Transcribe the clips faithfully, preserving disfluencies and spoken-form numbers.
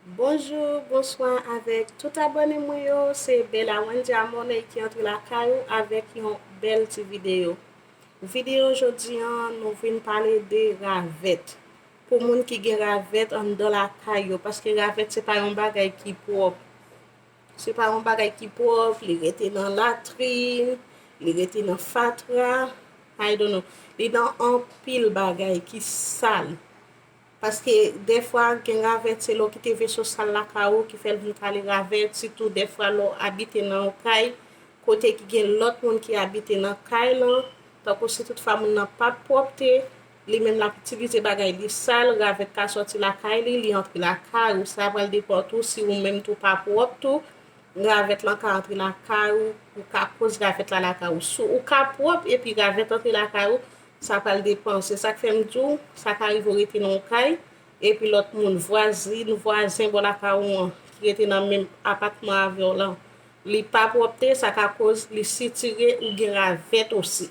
Bonjou, bonswa avèk tout abòne mwen yo. Se Bella Wendy Amorney ki antre lakay ou avèk yon bèl ti videyo. Videyo jodi an, nou vin pale de ravèt. Pou moun ki gen ravèt anndan lakay yo, paske ravèt se pa yon bagay ki pwòp. Se pa yon bagay ki pwòp, li rete nan latrin, li rete nan fatra, I don't know. Li nan anpil bagay ki sal. Paske dèfwa gen ravèt se lè w kite veso sal lakay ou ki fè l vin kale ravèt, sitou dèfwa lè w abite nan yon kay kote ki gen lòt moun ki abite nan kay lan, tankou si toutfwa moun nan p ap pwòpte, li menm l ap itilize bagay li sal, ravèt ka sòti lakay li, li antre lakay ou, sa pral depann tou si ou menm tou pa pwòp tou, ravèt lan ka antre lakay ou, ou ka koz ravèt la lakay ou. Si ou ka pwòp epi ravèt antre lakay ou, sa pral depann. Se sa k fè m di w, sa ka rive w rete nan yon kay, epi lòt moun, vwazin, vwazen bò lakay ou an, ki rete nan menm apatman avè w lan, li pa pwòpte, sa ka koz li sitire ou gen ravèt osi.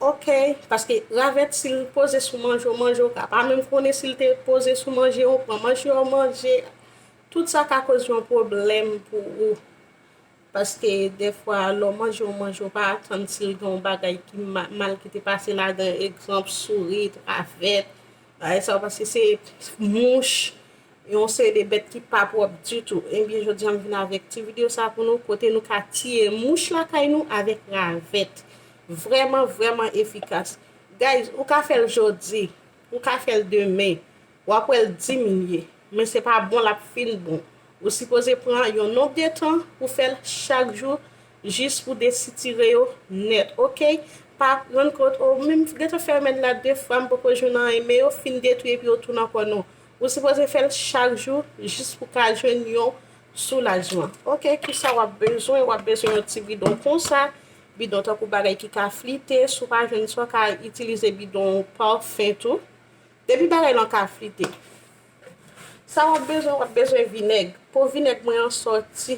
Ok, paske ravèt si l poze sou manje w, manje w ka pa menm konnen si l te poze sou manje w, pran manje w, manje, tout sa ka koz yon pwoblèm pou ou. Paske dèfwa, lè w manje yon manje, w pa atann si l gen yon bagay ki ma-, mal ki te pase ladan, egzanp, sourit, ravèt, bagay sa yo, paske se mouch, yon seri de bèt ki pa pwòp ditou. Ebyen, jodi a, m vin avèk ti videyo sa pou nou, kote nou ka tiye mouch lakay nou avèk ravèt. Vrèman, vrèman efikas. Guys, ou ka fè l jodi, ou ka fè l demen, w ap wè l diminye, men se pa bon l ap fin bon. Ou sipoze pran yon nonb de tan pou fè l chak jou, jis pou desitire yo nèt, ok? Pa rann kont, o, men m gentan fè remèd la de fwa, m poko jwenn anyen, men yo fin detwi epi yo tounen ankò, non. Ou sipoze fè l chak jou, jis pou ka jwenn yon soulajman. Ok, kisa w ap bezwen? W ap bezwen yon ti bidon konsa, bidon tankou bagay ki ka flite, si w pa jwenn sa, w ka itilize bidon pafen tou. Depi bagay lan ka flite. Sa w ap bezwen, w ap bezwen vinèg. Po vinèg mwen an sòti.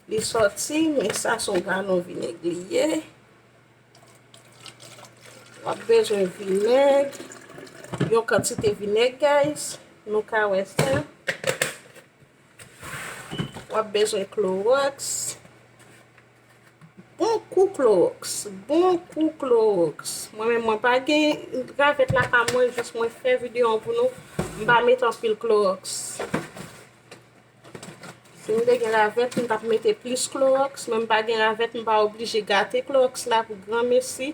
Li sòti, men sa se yon galon vinèg li ye. W ap bezwen vinèg. Yon kantite vinèg, guys. Nou ka wè sa. W ap bezwen klowòks. Bon kou klowòks. Bon kou klowòks. Mwen menm, mwen pa gen ravèt lakay mwen, jis mwen fè videyo an pou nou. M pa met anpil klowòks. Si m te gen ravèt, m t ap mete plis klowòks, men m pa gen ravèt, m pa oblije gate klowòks la pou granmesi,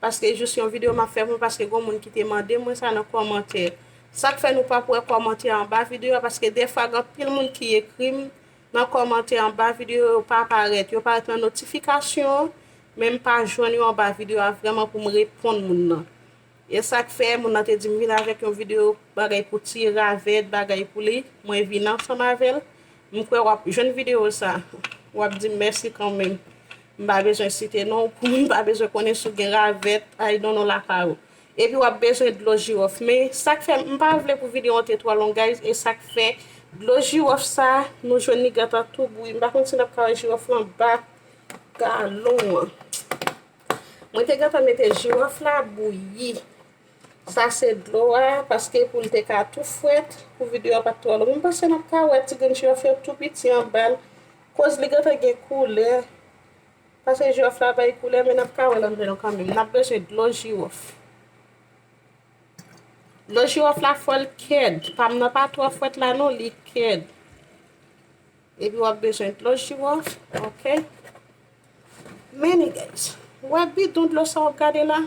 paske jis yon videyo m ap fè pou mwen, paske gen moun ki te mande mwen sa nan kòmantè. Sa k fè nou p ap wè kòmantè anba videyo a, paske dèfwa gen anpil moun ki ekri m nan kòmantè anba videyo, yo pa parèt, yo parèt nan notifikasyon, men m pa jwenn yo anba videyo a vrèman pou m reponn moun nan. E sa k fè moun nan te di m vin avèk yon videyo bagay pou tiye ravèt, bagay pou li. Mwen vin ansanm avè l. M kwè w ap jwenn videyo sa. W ap di m mèsi kanmenm. M pa bezwen site non w pou moun pa bezwen konnen si w gen ravèt, I don't know, lakay ou. Epi w ap bezwen dlo jiwòf. Men sa k fè m pa vle pou videyo an te twò long, guys, e sa k fè dlo jiwòf sa, nou jwenn li gentan tou bouyi. M pa konn si n ap ka wè jiwòf lan anba galon an. Mwen te gentan mete jiwòf la bouyi. Sa se dlo a, paske pou l te ka tou frèt, pou videyo a pa t twò long. M panse n ap ka wè ti grenn jiwòf yo tou piti anba l. Koz li gentan gen koulè. Paske jiwòf la bay koulè, men n ap ka wè l anndan yo kanmenm. N ap bezwen dlo jiwòf. Dlo jiwòf la fò l kèd. Pa m nan pa twò frèt la non, li kèd. Epi w ap bezwen dlo jiwòf, ok? Men guys, w ap bidon dlo sa w ap gade la.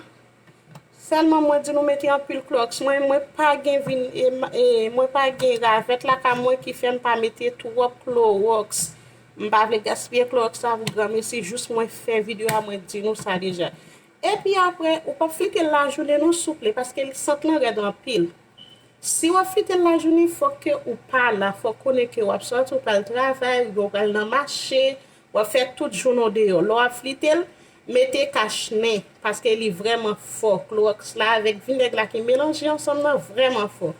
Sèlman mwen di nou mete anpil klowòks. Mwen, mwen pa gen vin, e, e, mwen pa gen ravèt lakay mwen ki fè m pa mete twòp klowòks. M pa vle gaspiye klowòks la pou granmesi, jis mwen fè videyo a, mwen di nou sa deja. Epi apre, ou p ap flite l lajounen non, souple, paske sant lan rèd anpil. Si w ap flite l lajounen, fòk ke ou pa la, fòk konnen ke w ap sòti, w pral travay, oubyen w pral nan mache, w ap fè tout jounen w deyò. Lè w ap flite l, mete kach nen, paske li vrèman fò. Klowòks la avèk vinèg la ki melanje ansanm nan vrèman fò.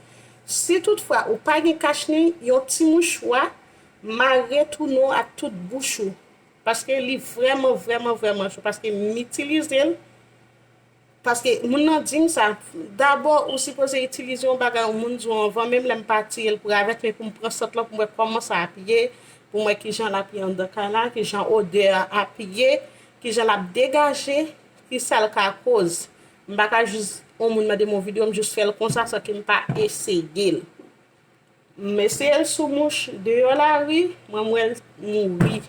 Si toutfwa ou pa gen kach nen, yon ti mouchwa, mare tou non ak tout bouch ou. Paske li vrèman, vrèman, vrèman cho. Paske m itilize l, Paske moun nan di m sa, dabò ou sipoze itilize yon bagay yon moun di w anvan, menm lè m pa tiye l pou ravèt, men pou m pran sant lan, pou m wè kòman sa ap ye, pou m wè kijan l ap ye anndan kay la, kijan odè a ap ye, kijan l ap degaje, kisa l ka koz. M pa ka jis yon moun mande m yon videyo, m jis fè l konsa san ke m pa eseye l. M eseye l sou mouch deyò lari, mwen m wè l mouri.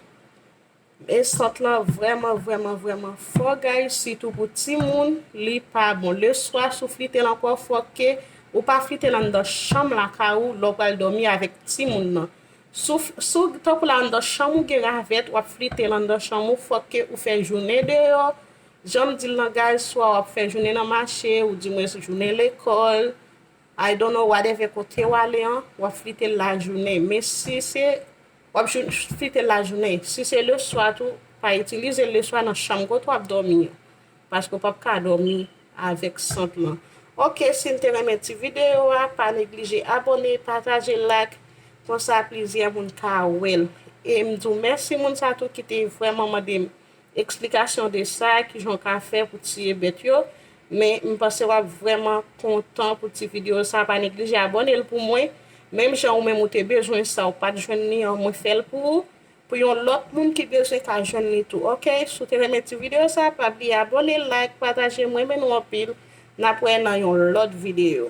E sant lan vrèman, vrèman, vrèman fò, guys, sitou pou timoun, li pa bon. Leswa, si w flite l ankò, fòk ke ou pa flite l anndan chanm lakay ou, lè w pral dòmi avèk timoun nan. Si w, si w, tankou la anndan chanm ou gen ravèt, w ap flite l anndan chanm ou, fòk ke ou fè jounen deyò. Jan m di l nan, guys, swa w ap fè jounen nan mache, ou dimwens jounen lekòl, I don't know, whatever kote w ale an, w ap flite l lajounen. Men si se, w ap jou- flite l lajounen. Si se leswa tou, pa itilize l leswa nan chanm kote w ap dòmi an. Paske w p ap ka dòmi avèk sant lan. Ok, si n te renmen ti videyo a, pa neglije abòne, pataje, like, konsa plizyè moun ka wè l. E m di w mèsi moun sa tou ki te vrèman mande m eksplikasyon de sa, kijan w ka fè pou tiye bèt yo. Men m panse w ap vrèman kontan pou ti videyo sa. Pa neglije abòne l pou mwen. Menm jan ou menm ou te bezwen sa, ou pa t jwenn li an, mwen fè l pou ou. Pou yon lòt moun ki bezwen ka jwenn li tou. Ok, si w te renmen ti videyo sa, pa bliye abòne, like, pataje, m renmen nou anpil. N ap wè nan yon lòt videyo.